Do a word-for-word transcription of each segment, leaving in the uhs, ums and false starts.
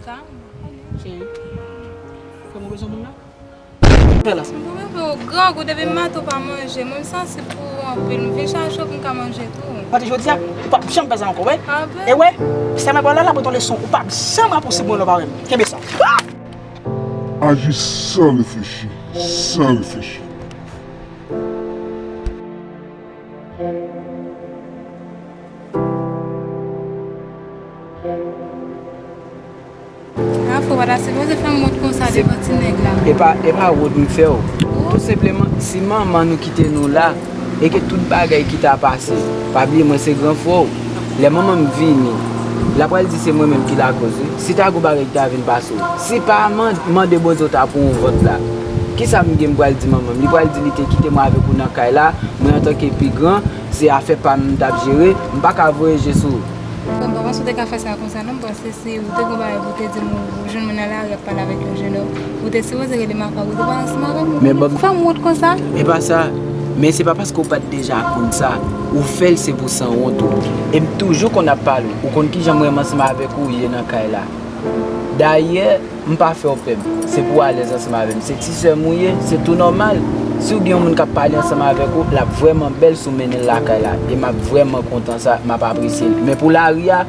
Cheri, fè m bezwen moun nan. Fè la. Mwen menm, ou grangou depi maten ou pa manje. Mwen m sansib pou ou anpil. M vin chache w pou m ka manje tou. Pati jodi a, ou p ap janm fè sa ankò, wè? Ah bon? E wè, sa mwen pral la, la pou ton leson. Ou p ap janm rapousib mwen lè w pa wè m. Kenbe sa. Aji san reflechi, san reflechi. Afo pa ta sipoze fè m wont konsa devan ti nèg la. E pa, e pa wont m fè w. Tou senpleman, si manman nou kite nou la, e ke tout bagay ki ta pase, pa bliye mwen se gran frè w. Lè manman m vini, l ap pral di se mwen menm ki lakoz, wi. Si ta gon bagay ki ta vin pase w, si pa man-, mande Bondye w ta pran yon vant la, kisa m gen m pral di manman m? Li pral di li te kite mwen avèk ou nan kay la, mwen antanke pi gran, se afè pa m m t ap jere, m pa ka voye je sou ou. Bon, m pa panse w te ka fè sa konsa non, m panse si ou te gon bagay pou w te di m, ou jwenn mwen nan lari ap pale avèk yon jennonm, ou te sipoze rele m apa, ou te pale ansanm avè m. Men ban m fè m wont konsa. E pa sa. Men se pa paske w pa t deja konn sa. Ou fè l se pou sanwont ou. E m toujou konn ap pale w. Ou konn kijan mwen menm ansanm avèk ou ye nan kay la. Dayè, m pa fè w pè m. Se pou w alèz ansanm avè m. Se ti sè m ou ye, se tou nòmal. Si w gen yon moun k ap pale ansanm avèk ou, l ap vrèman bèl si w mennen l lakay la. E m ap vrèman kontan sa, m ap apresye l. Men pou lari a,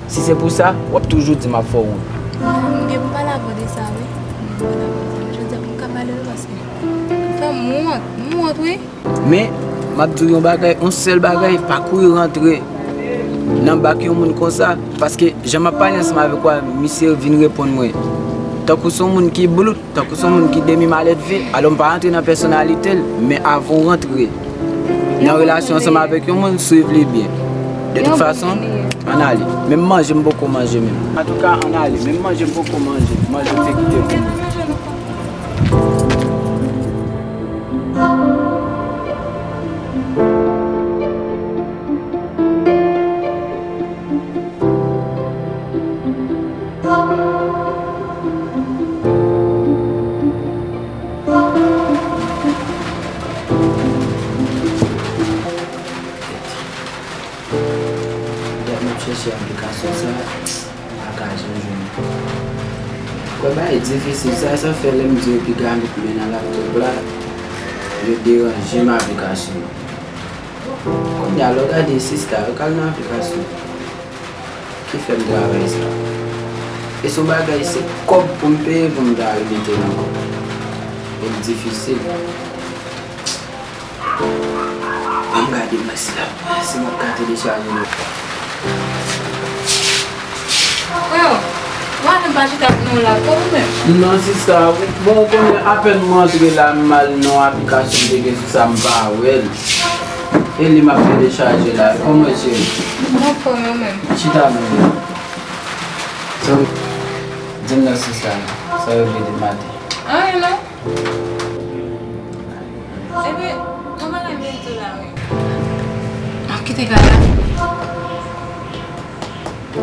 si se pou sa, w ap toujou di m ap fè w wont. M gen pou m pale avè w de sa, wi. M gen pou m pale avè w de sa. Jodi a pou m ka pale, wi, paske ou fè m wont, m wont, wi. Men, m ap di w yon bagay, yon sèl bagay, pa kouri rantre nan bak yon moun konsa, paske jan m ap pale ansanm avèk ou a, misye vin reponn mwen. Tankou se yon moun ki blout, tankou se yon moun ki demi malèdve, alò m pa rantre nan pèsonalite l, men avan w rantre nan relasyon ansanm avèk yon moun, swiv li byen. De tout fason, ann ale. Menm manje m poko manje menm. Antouka, ann ale. Menm manje m poko manje. Manje m te kite pou mwen. Dat m ap chèche aplikasyon sa, m pa ka janm jwenn li. Kwè bagay difisil sa, sa fè lè m di yo piga met men nan laptop la, yo deranje m aplikasyon yo. Kounye a, lè w gade sista, yo k al nan aplikasyon ki fè m travay sa. E se yon bagay, se kòb pou m peye pou m ta remete l ankò. E l difisil. Ban m gade mwen si l ap, si m ap ka telechaje l. Freo, ou pa janm pa chita pou nou la, kò ou menm? Non, sista, bon, ou konnen apèn mwen antre la, m al nan yon aplikasyon m te gen sou sa, m pa wè l. E li m ap telechaje la. Kòman, cheri? M anfòm, ou menm? Chita byen. So, di m non, sista, sa yo vle di maten. Anyen non. Epi, yon bagay m te di w la, wi. M ap kite kay la.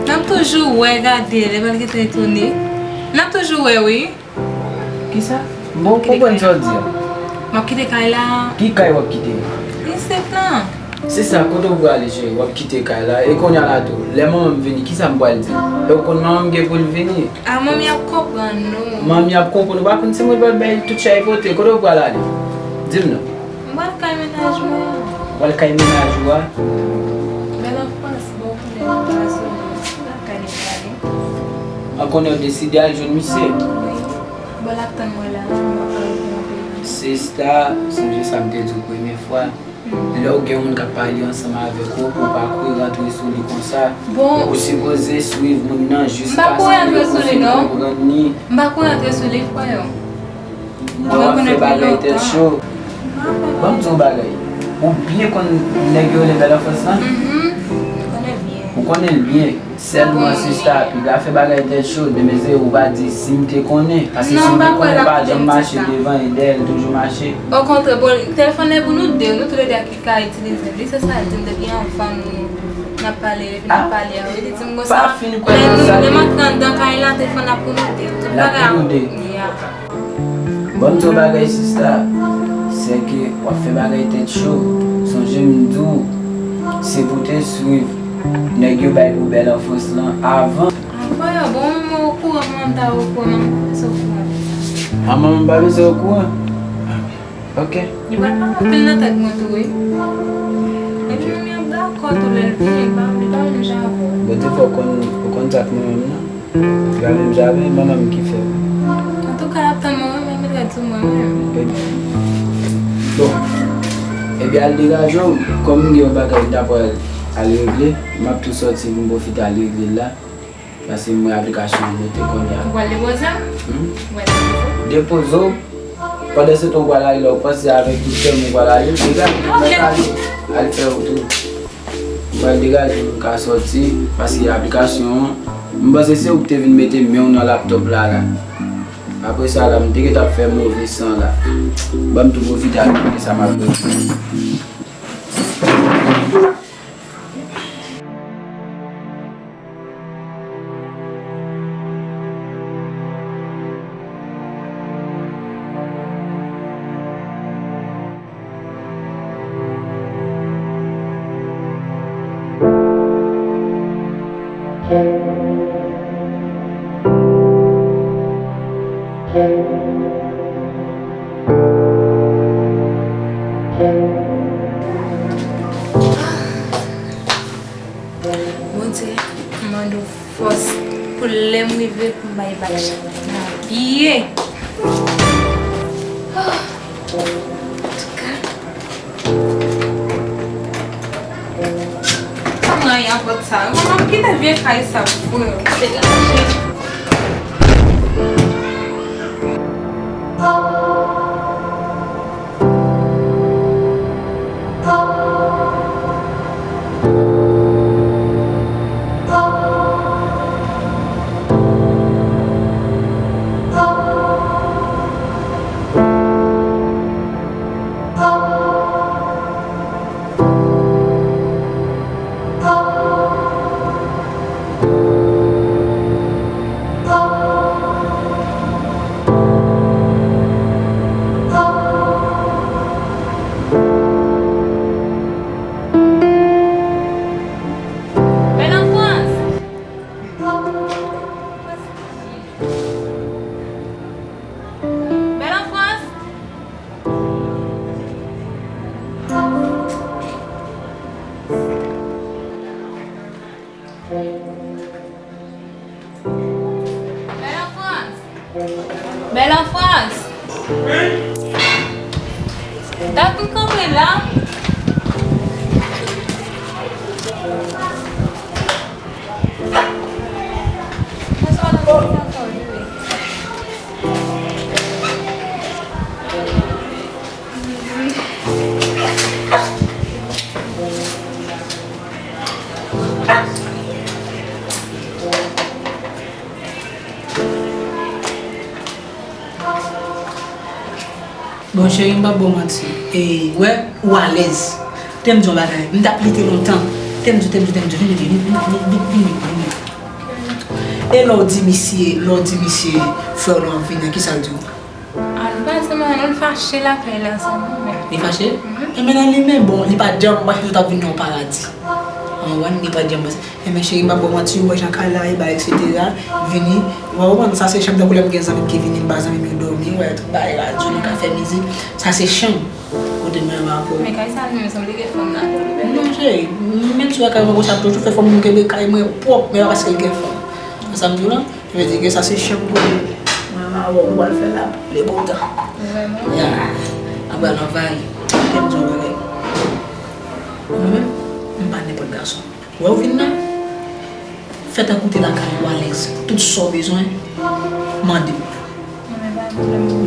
N ap toujou wè, gade, lè pral gentan etone. N ap toujou wè, wi. Kisa? M poko konprann sa w di a. M ap kite kay la. Ki kay w ap kite? Isit lan. Sista, kote w prale, cheri? W ap kite kay la. E kounye a la tou, lè manman m vini, kisa m pral di? E w konn manman m gen pou l vini. A, manmi ap konprann nou. Manmi ap konprann. Ou pa konn si mwen pral bay tout chay pote. Kote w pral ale? Di m non. M pral kay mennaj mwen an. Ou pral kay mennaj ou a? Bèl anfans, bon koulè, nan pa sou nou. M pral kay li prale. An konnen w deside al jwenn misye? Wi. Bon, l ap tann mwen la, m ap pale pou mwen. Sista, sonje sa m te di w premye fwa. Lè w gen yon moun k ap pale ansanm avèk ou, ou pa kouri rantre sou li konsa. Bon. Ou sipoze swiv moun nan jiskaske ou fin konprann li. M pa kouri rantre sou li, frè yo. Mwen w ap fè bagay tèt cho. Ban m di w yon bagay. Ou byen konn nèg yo rele Bèl Anfans lan? Mhm. M konnen l byen. Ou konnen l byen. Sèlman sista, piga fè bagay tèt cho, demen se ou pa di si m te konnen. Paske si m te konnen, m pa janm mache devan e dèyè l toujou mache. Okontrè, bon, telefòn nan pou nou de, nou toulede a ki ka itilize l. Li se sa l di m depi anvan nou, n ap pale, epi n ap pale a, wi, li di m konsa. Pa fin kwè nan sa. Lè m antre anndan kay la, telefòn nan pou nou de. Tout bagay a pou nou de. Bon, m di w bagay, sista, se ke w ap fè bagay tèt cho. Sonje m di w, si pou te swiv nèg yo bay pou Bèl Anfans lan avan. Anfè, bon, mwen, Kouran, manman ta okouran, manman pa bezwen okouran de sa. A, manman pa bezwen okouran? Ok. Li pral pale anpil nan tèt mwen tou, wi. Epi menm yo dakò tou lè l vini, li pa, li pa menm jan avè w. Bon, defwa ou konn, ou konn sa k mwen menm nan. Li pa menm jan avè manman m ki fè. Antouka, y ap tann mwen, wi, men m ret sou mwen menm. Epi, bon, epi al degaje w, kòm m gen yon bagay m ta pral al regle, m ap tou sòti pou m pwofite al regle l la. Paske m wè aplikasyon an monte kounye a. Ou pral depoze m? Hmm? Ou pral depoze m? Depoze w. Pandan se tan ou pral ale la, ou panse avèk tout kè m ou pral ale? Degaje w, mèt ale. Al fè wout ou. Ou pral degaje m ka sòti, paske aplikasyon an, m panse se ou ki te vin mete men w nan laptòp la, la. Apre sa la, m te gentan ap fè move san la. Ban m tou pwofite al regle sa m ap regle. Bondye, m mande w fòs pou lè m rive pou m bay bak chak moun nan byen. Ah, antouka, pa pran anyen nan pòt sa. Mwen, m ap kite vye kay sa pou yo degaje. Bèl anfans! Bèl anfans! Bèl anfans! Bèl anfans! Dat m kanpe la. Bon, cheri, m p ap ba w manti. E, wè, ou alèz. Te m di w yon bagay. M t ap lite lontan. Te m di w, te m di w, te m di w, vini, vini, vini, vini, vini, vini. E lè w di misye, lè w di misye, frè w lan vini, kisa l di w? A, li pa di m anyen, non, l fache lakay la sèlman, men. Li fache? Mhm. Enben, nan li menm, bon, li pa janm mache, nou t ap vin nan yon paradi. Ou konprann? Li pa janm panse. Enben, cheri, m p ap ba w manti, ou wè jan kay la ye, bagay, etsetera. Vini, ou konprann, sa se chanm, tankou lè m gen zanmi m ki vini, m ba zanmi m yo dòmi, ou wè, tout bagay, radyo, nou ka fè mizik. Sa se chanm. Kote mwen menm avè w. Men kay sa li menm sanble gen fanm ladan l, wi. Non, cheri, menm si w wè kay mwen konsa, ap toujou fè fanm mwen kenbe kay mwen pwòp, men pa paske l gen fanm. Ou konn sa m di w lan? Sa vle di ke sa se chanm kote mwen menm avè w, nou pral fè la pou le bon tan. Vrèman? Ya. N ap pral anvayi. Kite m di w yon bagay. Mwen menm, m pa nenpòt gason. Wè w vin la, fè tankou w te lakay ou alèz. Tout sa w bezwen, mande m.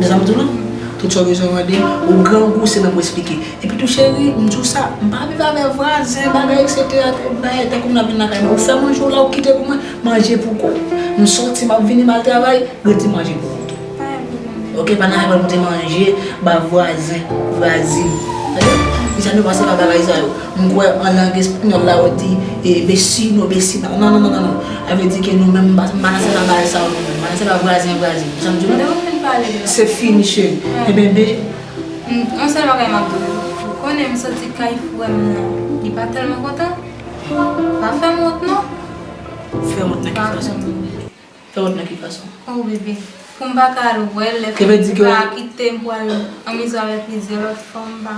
Mezanmi, tou non, tout sa w bezwen mande m, ou grangou, se mwen pou esplike. Epi tou, cheri, m di w sa, m pa viv avè vwazen, bagay, etsetera, tout bagay, tankou m nan vin lakay mwen, ou fè manje w la, ou kite pou mwen, manje pou kò w. M sòti, m ap vini, m al travay, rete manje pou kò w tou. Oke, pa nan al monte manje, ba vwazen, vwazin. Tande? Mesye, nou pase pa bagay sa yo. M kwè an lang espanyòl la, yo di, e, vecino, vecina. Non, non, non, non, non. Sa vle di ke nou menm, m pa, m pa nan sèl bagay sa yo, nou menm. M pa nan sèl vwazen, vwazin. Sa m di w? Se fini, cheri. Enben, be. Yon sèl bagay m ap di w. Ou konnen m sòti kay frè m nan. Li pa tèlman kontan. Pa fè m wont, non. Fè wont nan ki fason? Fè wòt nan ki fason? Oh bebe, pou m pa ka al wè l, lè Te vle di m ke- pa kite m pou al anmize avèk plizyè lòt fanm, m pa.